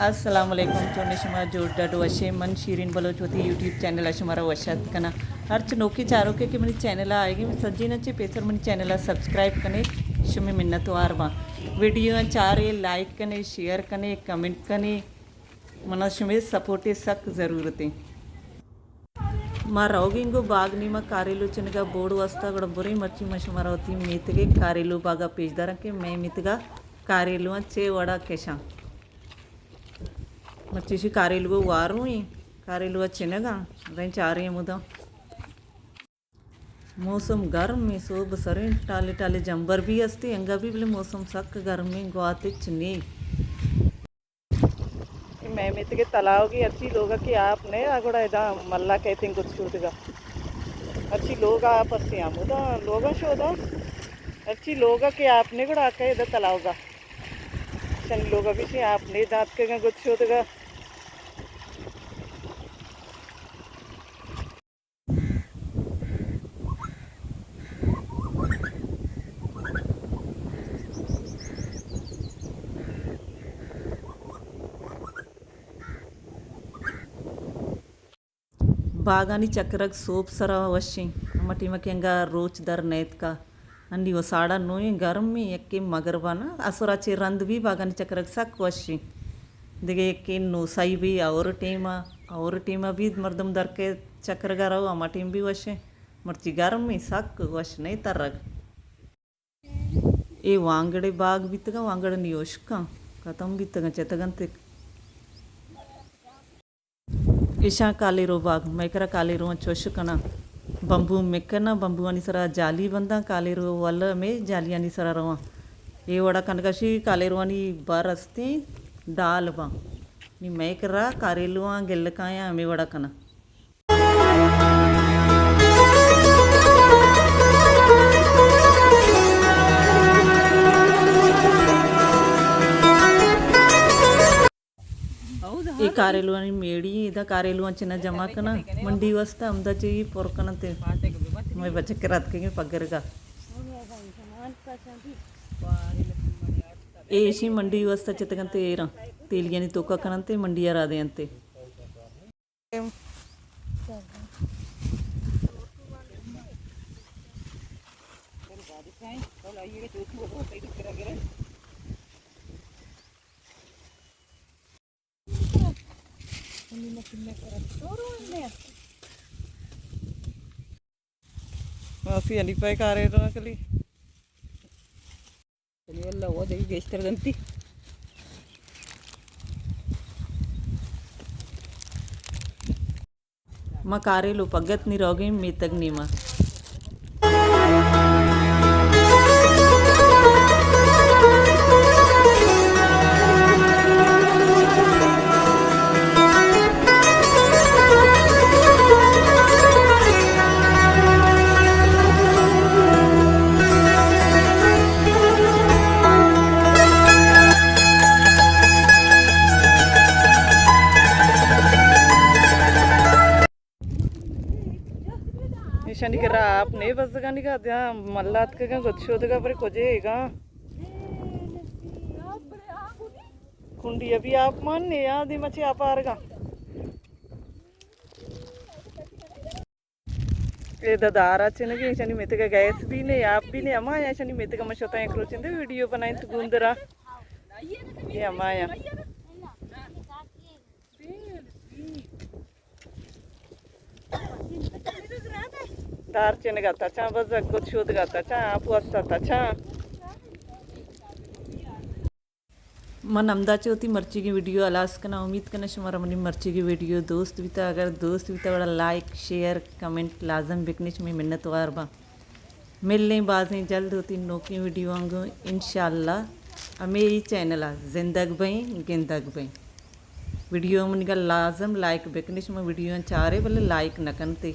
السلام علیکم، چون شما؟ جوڑ ڈڈ وشے؟ من شیرین بلوچ وتی یوٹیوب چینل ءَ شمارا وش اتک کناں۔ ہرچ نوکیں چاروکے کہ منی چینل ءَ آئیگی، سجیناں چہ پیسر منی چینل ءَ سبسکرائب کنے، شمے منتوار باں۔ ویڈیو ءَ چارے، لائک کنے، شیئر کنے، کمنٹ کنے، منا شمے سپورٹ ءِ سک ضرورت ایں۔ ما روگیں گوں باغ نیما کاریلو چنگا بوڑ واسطہ، گڑا بریں مرچی ما شمارا وتی میتگے کاریلو باغا پیش داراں کہ مئے میتگا کاریلواں چے وڑا کشاں۔ مرچی شی کاریلو واروں ایں، کاریلو چنگا ریں چاریں مدام۔ موسم گرم ایں، سوب سریں، ٹالے ٹالے جمبر بھی ہستی، انگا بھی، بلے موسم سک گرم ایں، گوات ہچ نی۔ اے مئے میتگ ءِ تلاوگی، ہرچی لوگا کہ آپ نے، آ گڑا ادا ملا کئیتیں گد شودگا۔ ہرچی لوگا آپ ہستیں ہمودا، لوگا شودا۔ ہرچی لوگا کہ آپ نے گڑا آ کئے ادا تلاوگا۔ شنی لوگا بھی شی آپ نے داتکگا گد شودگا۔ باغانی چکرگ سوب سرا وشیں، ہما ٹیما کہ انگا روچ در نیتکا۔ ہنی و ساڑا نوئیں گرمیں، یکے مگربا نا، اسرا چے رند بھی باغانی چکرگ سک وشیں۔ دگہ یکے نوسائی بھی اور ٹیما، اور ٹیما بھی مردم در کے چکرگا رو، ہما ٹیم بھی وشیں۔ مرچی گرمیں، سک وش نئے ترگ۔ اے وانگڑے باغ بیتگاں، وانگڑ نی اشکاں، ختم بیتگاں، چتگنت۔ ایشاں کالیرو باغ، مئے کرا کالیرواں چوش کناں۔ بمبو مکناں، بمبوانی سرا جالی بنداں، کالیرو ول ہمے جالیانی سرا رواں۔ اے وڑا کنگا شی کالیروانی بر استیں، ڈال باں۔ نی مئے کرا کاریلواں گل کایاں ہمے وڑا کناں۔ اے کاریلوانی میڑی، ادا کاریلواں چنا جمع کناں، منڈی واسطہ ہمدا چہ اے پر کناں تے۔ مئے بچک راتکگیں پگرگا۔ اے ایشی منڈی واسطہ چتگنتے ایراں، تیلیانی توکا کننتے، منڈی ءَ را دینتے۔ ماسی حنیفہ ءِ کارے تو نہ کلی۔ چلو اللہ، وہ دیکھ گیشتر گنتی۔ ما کاریلو پگت نی روگیں میتگ نیما۔ ایشانی کرا آپ نے بزگانی کا دیا ملات کے گد شودگا پر کجے گا۔ کنڈی ابھی آپ مان نے یاد ہی مچے آپ آرگا۔ اے دا دارا چنگے، ایشانی میتگا گیس بھی نے، آپ بھی نے، ہما یا ایشانی میتگا ما شتا یک روچ اندے ویڈیو بنائیں تو گوندرا۔ اے ہما یا۔ دار چنگا تچاں، بزگ گد شودگا تچاں، آپ واسطہ تچاں۔ من ہمدا چہ وتی مرچیگیں ویڈیو ہلاس کناں۔ امید کناں شمارا منی مرچیگیں ویڈیو دوست بیتا۔ اگر دوست بیتا وڑا لائک، شیئر، کمنٹ لازم بکنش، شمے منت وار باں۔ ملیں بازیں جلد وتی نوکیں ویڈیو آنگوں انشاءاللہ۔ ہمے ای چینل ءَ زندگ بئیں، گندگ بئیں۔ ویڈیو منیگا لازم لائک بکنش، شما ویڈیو چارے بلے لائک نکنتے۔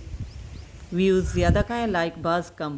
ویوز زیادہ کائیں، لائک باز کم۔